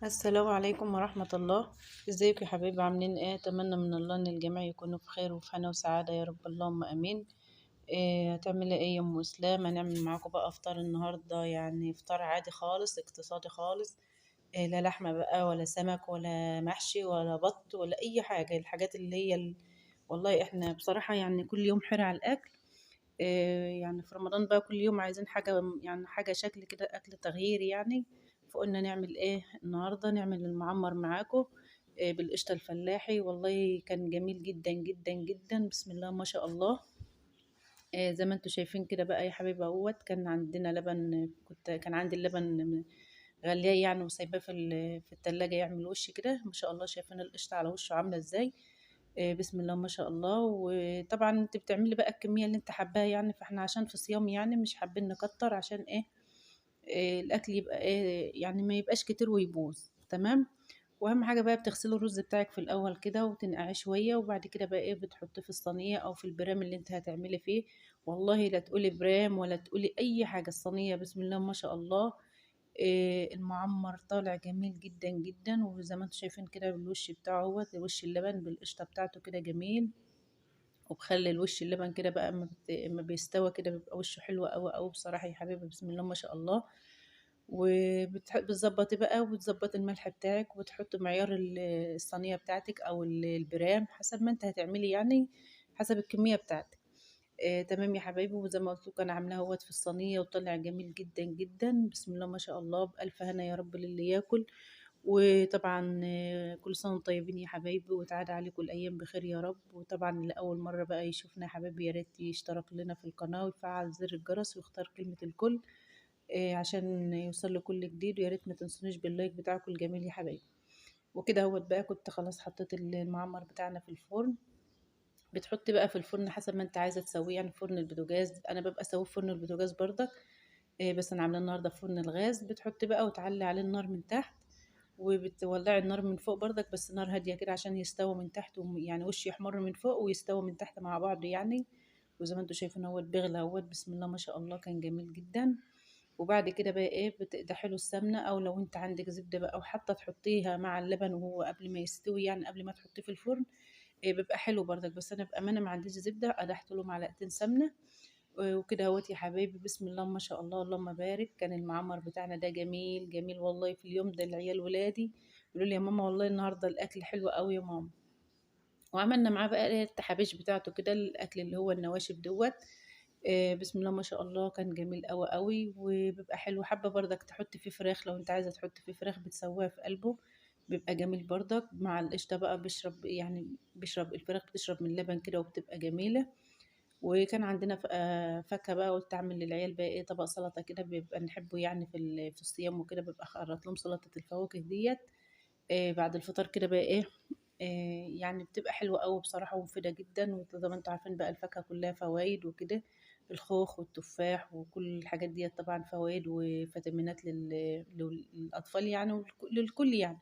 السلام عليكم ورحمة الله. ازيكم يا حبايبي؟ عاملين ايه؟ اتمنى من الله ان الجميع يكونوا بخير وفي هنا وسعادة يا رب، اللهم امين. هتعملي ايه يا ام اسلام؟ هنعمل معاكم بقى افطار النهارده، يعني فطار عادي خالص، اقتصادي خالص. لا لحمة بقى ولا سمك ولا محشي ولا بط ولا اي حاجة، الحاجات اللي هي والله احنا بصراحة يعني كل يوم حر على الاكل. يعني في رمضان بقى كل يوم عايزين حاجة، يعني حاجة شكل كده، أكل تغيير يعني. فقلنا نعمل إيه النهاردة؟ نعمل المعمر معاكم، بالقشطة الفلاحي. والله كان جميل جدا جدا جدا، بسم الله ما شاء الله. زي ما انتوا شايفين كده بقى يا حبايبي اهوت، كان عندنا لبن، كان عندي اللبن غلياه يعني وسايباه في التلاجة يعمل وش كده، ما شاء الله. شايفين القشطة على وشه عاملة ازاي؟ بسم الله ما شاء الله. وطبعا انت بتعملي بقى الكمية اللي انت حباها يعني، فاحنا عشان في صيام يعني مش حابين نكتر، عشان ايه؟ الاكل يبقى ايه يعني، ما يبقاش كتير ويبوظ، تمام. واهم حاجة بقى بتغسلي الرز بتاعك في الاول كده وتنقعيه شوية، وبعد كده بقى ايه بتحطيه في الصينية او في البرام اللي انت هتعملي فيه. والله لا تقولي برام ولا تقولي اي حاجة، الصينية بسم الله ما شاء الله. المعمر طالع جميل جدا جدا، وزي ما انتم شايفين كده بالوش بتاعه اهوت، وش اللبن بالقشطه بتاعته كده جميل، وبخلي الوش اللبن كده بقى اما بيستوى كده بيبقى وشه حلو قوي قوي بصراحة يا حبايبي، بسم الله ما شاء الله. وبتظبطي بقى وبتظبطي الملح بتاعك، وبتحطي معيار الصينية بتاعتك او البرام حسب ما انت هتعملي يعني، حسب الكمية بتاعتك. تمام يا حبايبي. وزي ما قلت لكم انا عاملاه اهوت في الصينية وطلع جميل جدا جدا، بسم الله ما شاء الله، بالف هنا يا رب للي ياكل. وطبعا كل سنة وانتم طيبين يا حبايبي، وتعاد عليكم الايام بخير يا رب. وطبعا لاول مرة بقى يشوفنا يا حبايبي، يا ريت يشترك لنا في القناة ويفعل زر الجرس ويختار كلمة الكل، عشان يوصل له كل جديد. ويا ريت ما تنسونيش باللايك بتاعكم الجميل يا حبايبي. وكده اهوت بقى كنت خلاص حطيت المعمر بتاعنا في الفرن. بتحطي بقى في الفرن حسب ما انت عايزه تسويه، يعني فرن البوتاجاز، انا ببقى اسويه في فرن البوتاجاز برضك، بس انا عاملاه النهارده في فرن الغاز. بتحطي بقى وتعلي عليه النار من تحت، وبتولعي النار من فوق برضك، بس نار هادية كده عشان يستوي من تحت، يعني وش يحمر من فوق ويستوي من تحت مع بعض يعني. وزي ما انتوا شايفين اهوت بيغلى اهوت، بسم الله ما شاء الله، كان جميل جدا. وبعد كده بقى ايه بتقدحي له السمنة، او لو انت عندك زبدة بقى وحاطه تحطيها مع اللبن وهو قبل ما يستوي، يعني قبل ما تحطيه في الفرن، بيبقى حلو برضك. بس انا بامانه ما عنديش زبدة، قدحت له معلقتين سمنه. وكده اهوت يا حبايبي، بسم الله ما شاء الله اللهم بارك. كان المعمر بتاعنا ده جميل جميل والله. في اليوم ده العيال ولادي يقولوا لي يا ماما والله النهارده الاكل حلو قوي يا ماما. وعملنا معاه بقى ايه التحابيش بتاعته كده، الاكل اللي هو النواشف دوت، بسم الله ما شاء الله، كان جميل قوي قوي وبيبقى حلو. حابة برضك تحط فيه فراخ، لو انت عايزه تحط فيه فراخ بتسويها في قلبه، بيبقى جميل برضك مع القشطه بقى، بيشرب يعني بيشرب الفراخ، بتشرب من اللبن كده وبتبقى جميلة. وكان عندنا فاكهة بقى، قلت اعمل للعيال بقى ايه طبق سلطة كده، بيبقى نحبه يعني في الصيام وكده، ببقى خرط لهم سلطة الفواكه ديت، بعد الفطار كده بقى ايه، يعني بتبقى حلوة قوي بصراحة ومفيدة جدا. وزي ما انتوا عارفين بقى الفاكهة كلها فوايد وكده، الخوخ والتفاح وكل الحاجات ديت طبعا فوايد وفيتامينات للاطفال يعني للكل يعني.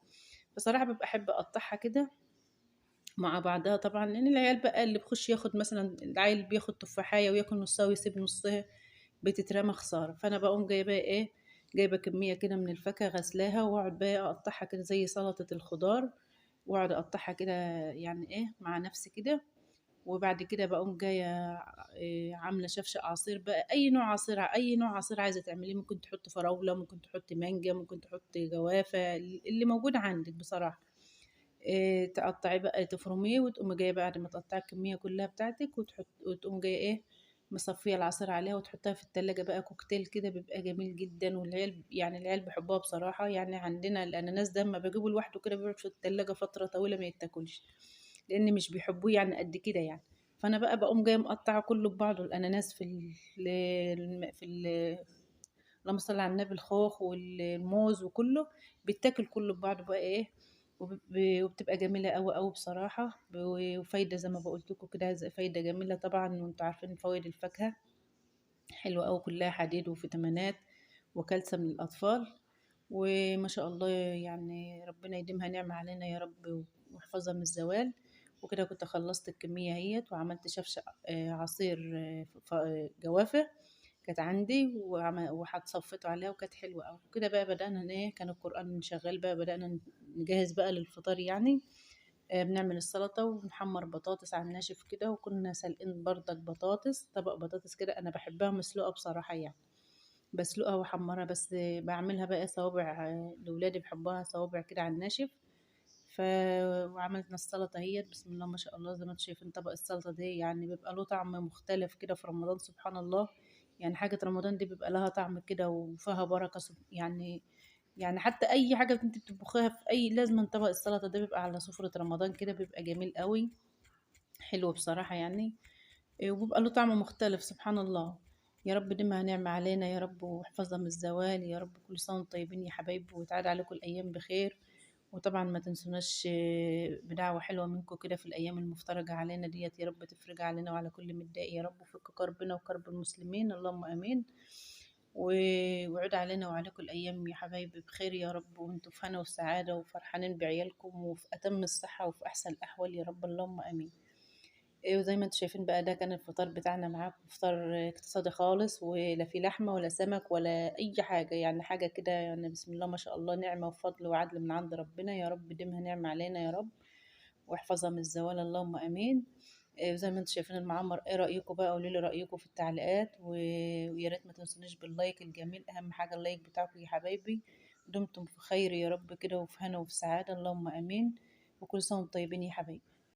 بصراحة ببقى احب اقطعها كده مع بعضها طبعا، لان العيال بقى اللي بخش ياخد مثلا، العيل بياخد تفاحيه وياكل نصها ويسيب نصها، بتترمى خسارة. فانا بقوم جايبه ايه، جايبه كمية كده من الفاكهة غسلاها، واقعد بقى اقطعها كده زي سلطة الخضار، واقعد اقطعها كده يعني ايه مع نفسي كده. وبعد كده بقوم جاية عامله شفشه عصير بقى، اي نوع عصير، اي نوع عصير عايزه تعمليه، ممكن تحط فراوله، ممكن تحط مانجا، ممكن تحط جوافه، اللي موجود عندك بصراحة. تقطعي بقى تفرميه، وتقومي جاية بعد ما تقطعي الكمية كلها بتاعتك، وتقوم جاية ايه مصفيه العصير عليها وتحطها في التلاجة بقى كوكتيل كده، بيبقى جميل جدا. والعيال يعني العيال بيحبوها بصراحة. يعني عندنا الاناناس ده اما بجيبه لوحده كده بيقعد في التلاجة فترة طويلة ما يتاكلش، لان مش بيحبوه يعني قد كده يعني. فانا بقى بقوم جاية مقطعه كله ببعضه، الاناناس في اللهم صل على النبي، الخوخ والموز وكله بيتاكل كله ببعضه بقى ايه، وبتبقى جميلة قوي قوي بصراحة، وفايده زي ما بقولت لكم كده، فايده جميلة طبعا. وانتوا عارفين فوائد الفاكهة حلوة قوي، كلها حديد وفيتامينات وكالسيوم للاطفال، وما شاء الله يعني ربنا يديمها نعمه علينا يا رب ويحفظها من الزوال. وكده كنت خلصت الكمية اهيت، وعملت شفشه عصير جوافه. كانت عندي وصفيته عليها وكانت حلوة قوي كده. بقى بدأنا ايه، كان القرآن شغال بقى، بدأنا نجهز بقى للفطار يعني. بنعمل السلطة ونحمر بطاطس على الناشف كده، وكنا سالقين بردك بطاطس، طبق بطاطس كده، انا بحبها مسلوقة بصراحة يعني، بسلقها واحمرها، بس بعملها بقى صوابع، لولادي بحبها صوابع كده على الناشف. وعملنا السلطة اهيت بسم الله ما شاء الله. زي ما انتم شايفين طبق السلطة دي يعني بيبقى له طعم مختلف كده في رمضان سبحان الله، يعني حاجة رمضان دي بيبقى لها طعم كده وفيها بركة يعني حتى اي حاجة انت بتطبخيها في اي لازم طبق السلطة ده بيبقى على سفره رمضان كده، بيبقى جميل قوي، حلو بصراحة يعني، وبيبقى له طعم مختلف سبحان الله. يا رب دمها نعمة علينا يا رب، واحفظها من الزوال يا رب. كل سنة وانتم طيبين يا حبايبي، وتعاد عليكم الأيام بخير. وطبعا ما تنسوناش بدعوة حلوة منكم كده في الأيام المفترجة علينا ديت، يا رب تفرج علينا وعلى كل متضايق يا رب، وفك كربنا وكرب المسلمين، اللهم آمين. وعود علينا وعليكم الأيام يا حبايبي بخير يا رب، وانتم في هنا وسعادة وفرحانين بعيالكم وفي أتم الصحة وفي أحسن الأحوال يا رب، اللهم آمين. وزي ما انتم شايفين بقى ده كان الفطار بتاعنا معاكم، فطار اقتصادي خالص، ولا في لحمة ولا سمك ولا أي حاجة، يعني حاجة كده يعني بسم الله ما شاء الله، نعمة وفضل وعدل من عند ربنا يا رب، ديمها نعمة علينا يا رب، واحفظها من الزوال، اللهم آمين. وزي ما انتم شايفين المعمر، ايه رأيكم بقى؟ قولوا لي رأيكم في التعليقات، ويا ريت ما تنسونيش بال like الجميل، أهم حاجة ال like بتاعكم يا حبايبي. دمتم في خير يا رب كده، وفي هنا وفي سعادة، اللهم آمين. وكل سنة وانتم طيبين يا حبايبي.